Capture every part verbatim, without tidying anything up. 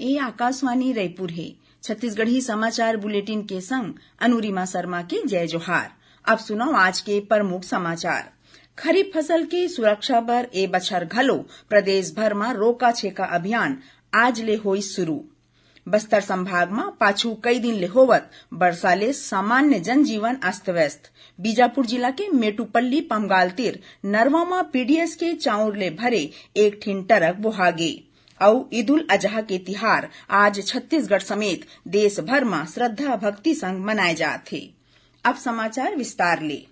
ए आकाशवाणी रायपुर हे। छत्तीसगढ़ी समाचार बुलेटिन के संग अनुरिमा शर्मा के जय जोहार। अब सुनव आज के प्रमुख समाचार। खरीफ फसल के सुरक्षा बर ए बछर घलो प्रदेश भर म रोका छेका अभियान आज ले होइस शुरू। बस्तर संभाग म पाछू कई दिन ले होवत बरसा ले सामान्य जनजीवन अस्त व्यस्त। बीजापुर जिला के मेटुपल्ली पमगाल तीर नरवा म पीडीएस के चाउर ले भरे एक ठिन ट्रक बोहा गे। अउ ईद उल अजहा के तिहार आज छत्तीसगढ़ समेत देश भर म श्रद्धा भक्ति संग मनाए जात हे। अब समाचार विस्तार ले।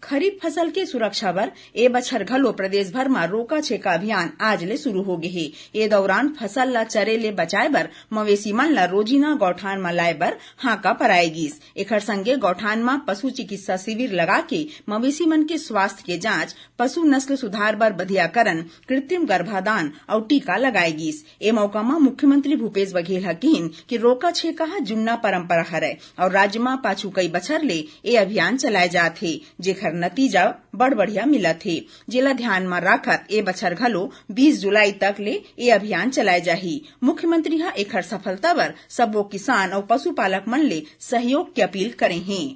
खरीफ फसल के सुरक्षा बर ए बछर घलो प्रदेश भर म रोका छेका अभियान आज ले शुरू हो गे हे। ए दौरान फसल ला चरे ले बचाए बर मवेशी मन ला रोजीना गौठान म लाए बर हाका पराए गिस। एखर संगे गौठान म पशु चिकित्सा शिविर लगा के मवेशी मन के स्वास्थ्य के जांच, पशु नस्ल सुधार बर बधियाकरण, कृत्रिम गर्भाधान अउ टीका लगाए गिस। ए मौका म मुख्यमंत्री भूपेश बघेल ह किहिन कि रोका छेका ह जुन्ना परंपरा हरय अउ राज्य म पाछू कई बछर ले ए अभियान चलाए जात हे, जेखर नतीजा बड़ बढ़िया मिलत हे, जेला ध्यान म राखत ए बछर घलो बीस जुलाई तक ले ए अभियान चलाए जाही। मुख्यमंत्री ह एखर सफलता बर सब्बो किसान अउ पशुपालक मन ले सहयोग के अपील करे हें।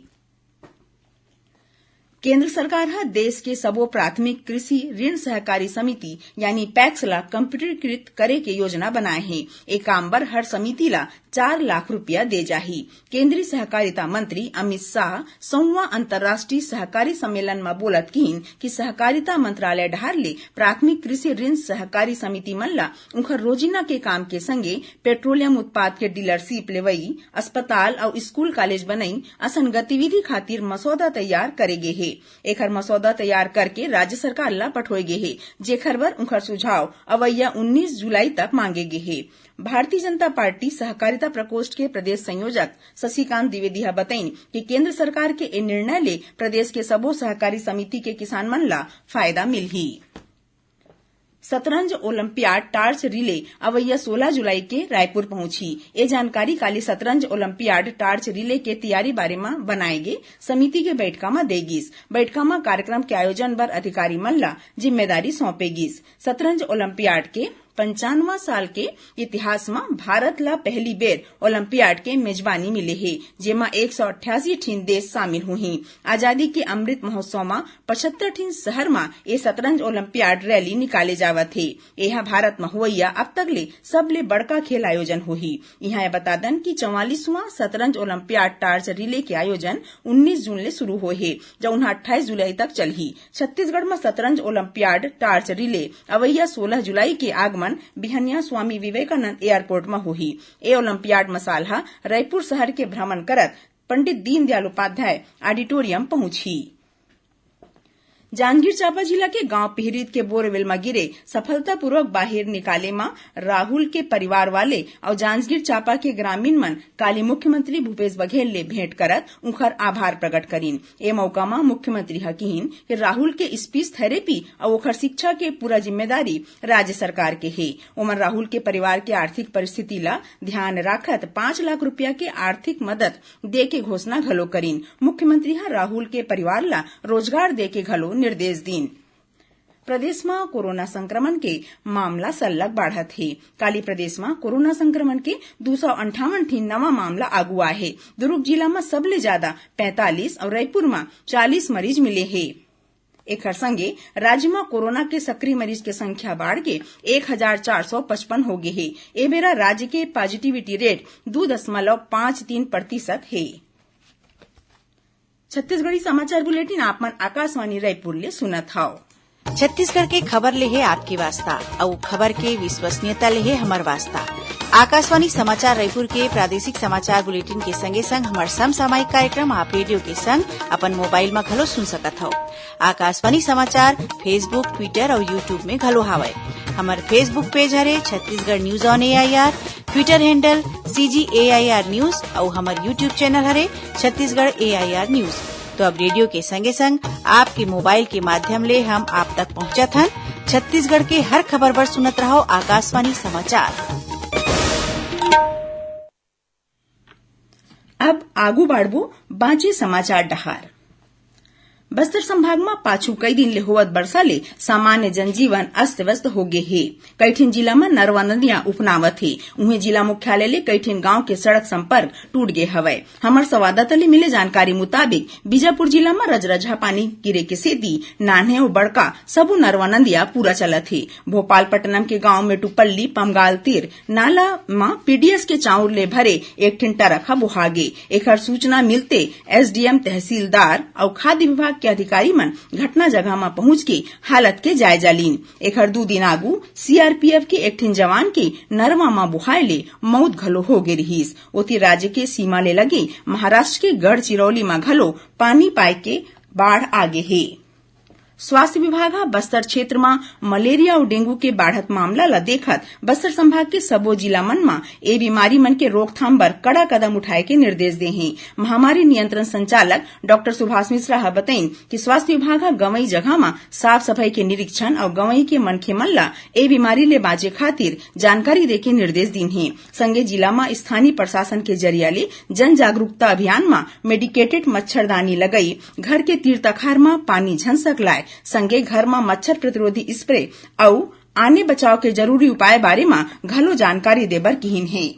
केंद्र सरकार ह देश के सबो प्राथमिक कृषि ऋण सहकारी समिति यानी पैक्स ला कंप्यूटरीकृत करे के योजना बनाए हे। ए काम बर हर समिति ला चार लाख रुपया दे जाही। केंद्रीय सहकारिता मंत्री अमित शाह सौवां अंतर्राष्ट्रीय सहकारी सम्मेलन म बोलत किहिन कि सहकारिता मंत्रालय डहार ले प्राथमिक कृषि ऋण सहकारी समिति मन ला उंखर रोजीना के काम के संगे पेट्रोलियम उत्पाद के डीलरशिप लेवई, अस्पताल अउ स्कूल कॉलेज बनई असन गतिविधि खातिर मसौदा तैयार करे गे हे। एखर मसौदा तैयार करके राज्य सरकार ला पठोए गे हे, जेखर बर उंखर सुझाव अवइया उन्नीस जुलाई तक मांगे गे हे। भारतीय जनता पार्टी सहकारिता प्रकोष्ठ के प्रदेश संयोजक शशिकांत द्विवेदी ह बतइन कि केंद्र सरकार के ए निर्णय ले प्रदेश के सबो सहकारी समिति के किसान मन ला फायदा मिलही। शतरंज ओलंपियाड टार्च रिले अवइया सोलह जुलाई के रायपुर पहुंचही। ए जानकारी काली शतरंज ओलंपियाड टार्च रिले के तैयारी बारे म बनाए गे समिति के बैठका म दे गिस। बैठका म कार्यक्रम के आयोजन बर अधिकारी मन ला जिम्मेदारी सौंपे गिस। शतरंज ओलंपियाड के पंचानवां साल के इतिहास म भारत ला पहली बेर ओलंपियाड के मेजबानी मिले हे, जेमा एक सौ अट्ठासी ठिन देश शामिल होही। आजादी के अमृत महोत्सव म पचहत्तर ठिन शहर म ए शतरंज ओलंपियाड रैली निकाले जावत हे। एहा भारत म होवइया अब तक ले सबले बड़का खेल आयोजन होही। इहां ए बता दन कि चौवालीसवां शतरंज ओलंपियाड टार्च रिले के आयोजन उन्नीस जून ले शुरू होए हे, जउन ह अट्ठाईस जुलाई तक चलही। छत्तीसगढ़ म शतरंज ओलंपियाड टार्च रिले अवइया सोलह जुलाई के आगमन बिहनिया स्वामी विवेकानंद एयरपोर्ट म होही। ए ओलंपियाड मसाल ह रायपुर शहर के भ्रमण करत पंडित दीनदयाल उपाध्याय ऑडिटोरियम पहुंचही। जांजगीर चांपा जिला के गांव पिहरीत के बोरवेल म गिरे सफलतापूर्वक बाहिर निकाले म राहुल के परिवार वाले अउ जांजगीर चांपा के ग्रामीण मन काली मुख्यमंत्री भूपेश बघेल ले भेंट करत उंखर आभार प्रकट करिन। ए मौका म मुख्यमंत्री ह किहिन कि राहुल के स्पीच थेरेपी अउ ओखर शिक्षा के पूरा जिम्मेदारी राज्य सरकार के हे। ओमन राहुल के परिवार के आर्थिक परिस्थिति ला ध्यान राखत पाँच लाख रुपया के आर्थिक मदद दे के घोषणा घलो करिन। मुख्यमंत्री ह राहुल के परिवार ला रोजगार दे के घलो निर्देश दीन। प्रदेश म कोरोना संक्रमण के मामला सरलग बाढ़त हे। काली प्रदेश म कोरोना संक्रमण के दू सौ अंठावन ठिन नवा मामला आगू आए हे। दुरूग जिला म सबले जादा पैंतालीस अउ रायपुर म चालीस मरीज मिले हे। एखर संगे राज्य म कोरोना के सक्रिय मरीज के संख्या बाढ़ के एक हजार चार सौ पचपन हो गे हे। ए बेरा राज्य के पॉजिटिविटी रेट दू दशमलव पाँच तीन प्रतिशत हे। छत्तीसगढ़ी समाचार बुलेटिन आप मन आकाशवाणी रायपुर ले सुनत हव। छत्तीसगढ़ के खबर ले हे आपके वास्ता, अउ खबर के विश्वसनीयता ले हे हमर वास्ता। आकाशवाणी समाचार रायपुर के प्रादेशिक समाचार बुलेटिन के संगे संग हमर समसामयिक कार्यक्रम आप रेडियो के संग अपन मोबाइल म घलो सुन सकत हव। आकाशवाणी समाचार Facebook, Twitter अउ YouTube में घलो हावय। हमर Facebook पेज हरे Chhattisgarh news on AIR, Twitter handle CG AIR news अउ हमर YouTube चैनल हरे छत्तीसगढ़ एआईआर न्यूज। तो अब रेडियो के संगे संग आपके मोबाइल के माध्यम ले हम आप तक पहुंचत हन। छत्तीसगढ़ के हर खबर बर सुनत रहव आकाशवाणी समाचार। अब आगू बाढ़बो बांचे समाचार डहार। बस्तर संभाग म पाछू कई दिन ले होवत बरसा ले सामान्य जनजीवन अस्त व्यस्त हो गे हे। कई ठिन जिला म नरवा नदियां उफनावत हे। उहें, जिला मुख्यालय ले कई ठिन गांव के सड़क संपर्क टूट गे हवय। हमर संवाददाता ले मिले जानकारी मुताबिक, बीजापुर जिला म रजरजहा पानी गिरे के सेती नान्हे अउ बड़का सबो नरवा नदिया पूरा चलत हे। भोपालपट्टनम के गांव मेटुपल्ली पमगाल तीर नाला म पीडीएस के चाउर ले भरे एक ठिन ट्रक ह बोहा गे। एखर सूचना मिलते एसडीएम, तहसीलदार अउ खाद्य विभाग के अधिकारी मन घटना जगह म पहुंच के हालत के जायजा लीन। एखर दू दिन आगू सीआरपीएफ के एक ठिन जवान के नरवा म बोहाय ले मउत घलो हो गे रिहिस। ओती, राज्य के सीमा ले लगे महाराष्ट्र के गढ़चिरौली म घलो पानी पाए के बाढ़ आगे हे। स्वास्थ्य विभाग ह बस्तर क्षेत्र म मलेरिया अउ डेंगू के बाढ़त मामला ल देखत बस्तर संभाग के सबो जिला मन म ए बीमारी मन के रोकथाम बर कड़ा कदम उठाए के निर्देश दे हे। महामारी नियंत्रण संचालक डॉक्टर सुभाष मिश्रा ह बतइन कि स्वास्थ्य विभाग ह गंवई जगह म साफ सफाई के निरीक्षण अउ गंवई के मनखे मन ल ए बीमारी ले बांचे खातिर जानकारी दे के निर्देश दीन हे। संगे जिला म स्थानीय प्रशासन के जरिया ले जन जागरूकता अभियान म मेडिकेटेड मच्छरदानी लगई, घर के तीर तखार म पानी झन सकलाय, संगे घर म मच्छर प्रतिरोधी स्प्रे अउ आने बचाव के जरूरी उपाय बारे म घलो जानकारी देबर किहिन हे।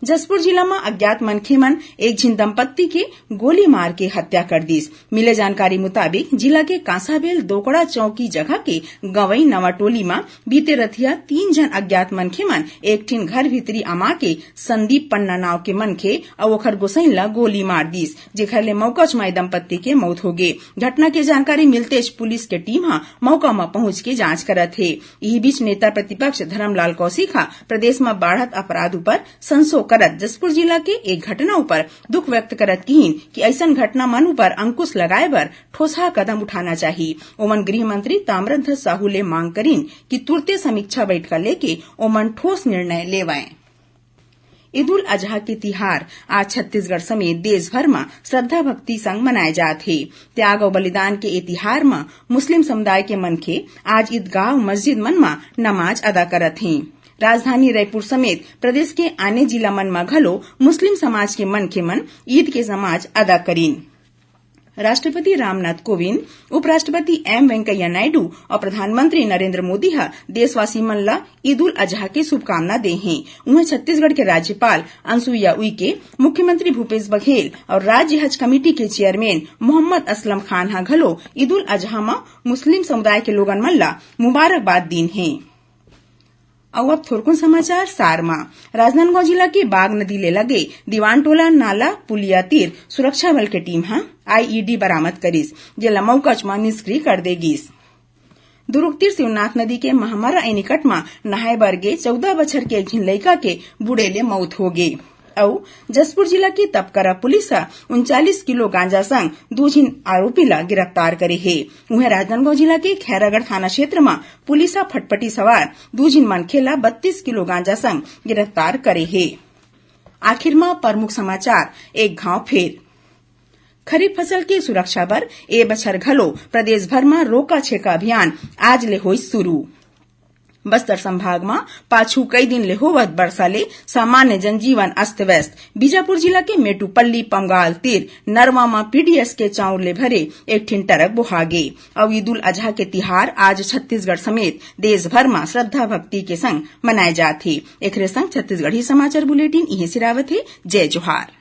जशपुर जिला म अज्ञात मनखे मन एक झिन दंपत्ति के गोली मार के हत्या कर दिस। मिले जानकारी मुताबिक, जिला के कांसाबेल दोकड़ा चौकी जगह के गंवई नवा टोली म बीते रथिया तीन झन अज्ञात मनखे मन एक ठिन घर भीतरी अमा के संदीप पन्ना नाव के मनखे अउ ओखर गोसइन ल गोली मार दिस, जेखर ले मौका चुमाई दंपत्ति के मौत हो गे। घटना के जानकारी मिलतेच पुलिस के टीम ह मौका म पहुंच के जांच करत हे। इही बीच नेता प्रतिपक्ष धर्मलाल कौशिक ह प्रदेश म बाढ़त अपराध उपर संसो करत जशपुर जिला के एक घटना उपर दुख व्यक्त करत किहिन कि अइसन घटना मन उपर अंकुश लगाए बर ठोसहा कदम उठाना चाही। ओमन गृह मंत्री ताम्रध्वज साहू ले मांग करिन कि तुरते समीक्षा बैठका लेके ओमन ठोस निर्णय लेवय। ईद उल अजहा के तिहार आज छत्तीसगढ़ समेत देश भर म श्रद्धा भक्ति संग मनाए जात हे। त्याग अउ बलिदान के ए तिहार म मुस्लिम समुदाय के मनखे आज ईदगाह अउ मस्जिद मन म नमाज अदा करत हें। राजधानी रायपुर समेत प्रदेश के आने जिला मन म घलो मुस्लिम समाज के मनखे मन ईद के नमाज अदा करिन। राष्ट्रपति रामनाथ कोविंद, उपराष्ट्रपति एम वेंकैया नायडू अउ प्रधानमंत्री नरेंद्र मोदी ह देशवासी मन ल ईद उल अजहा के शुभकामना दे हें। उहें, छत्तीसगढ़ के राज्यपाल अनुसुईया उइके, मुख्यमंत्री भूपेश बघेल अउ राज्य हज कमेटी के चेयरमैन मोहम्मद असलम खान ह घलो ईद उल अजहा म मुस्लिम समुदाय के लोगन मन ल मुबारकबाद दीन हें। अउ अब थोरकुन समाचार सार म। राजनांदगांव जिला के बाग नदी ले लगे दीवानटोला नाला पुलिया तीर सुरक्षा बल के टीम ह आईईडी बरामद करिस, जेला मौकाच म निष्क्रिय कर दे गिस। दुरूग तीर शिवनाथ नदी के महामारा एनीकट म नहाए बर गे चौदह बछर के एक झिन लइका के बूड़े ले मउत हो गे। अउ जशपुर जिला के तपकरा पुलिस ह उनचालीस किलो गांजा संग दू झिन आरोपी ल गिरफ्तार करे हे। उहें, राजनांदगांव जिला के खैरागढ़ थाना क्षेत्र म पुलिस ह फटफटी सवार दू झिन मनखे ल बत्तीस किलो गांजा संग गिरफ्तार करे हे। आखिर म प्रमुख समाचार एक घांव फेर। खरीफ फसल के सुरक्षा बर ए बछर घलो प्रदेश भर म रोका छेका अभियान आज ले होइस शुरू। बस्तर संभाग म पाछू कई दिन ले होवत बरसा ले सामान्य जनजीवन अस्त व्यस्त। बीजापुर जिला के मेटूपल्ली पंगाल तीर नरवा म पीडीएस के चाउर ले भरे एक ठिन ट्रक बोहा गे। अउ ईद उल अजहा के तिहार आज छत्तीसगढ़ समेत देश भर म श्रद्धा भक्ति के संग मनाए जात हे। एखरे संग छत्तीसगढ़ी समाचार बुलेटिन इहें सिरावत हे। जय जोहार।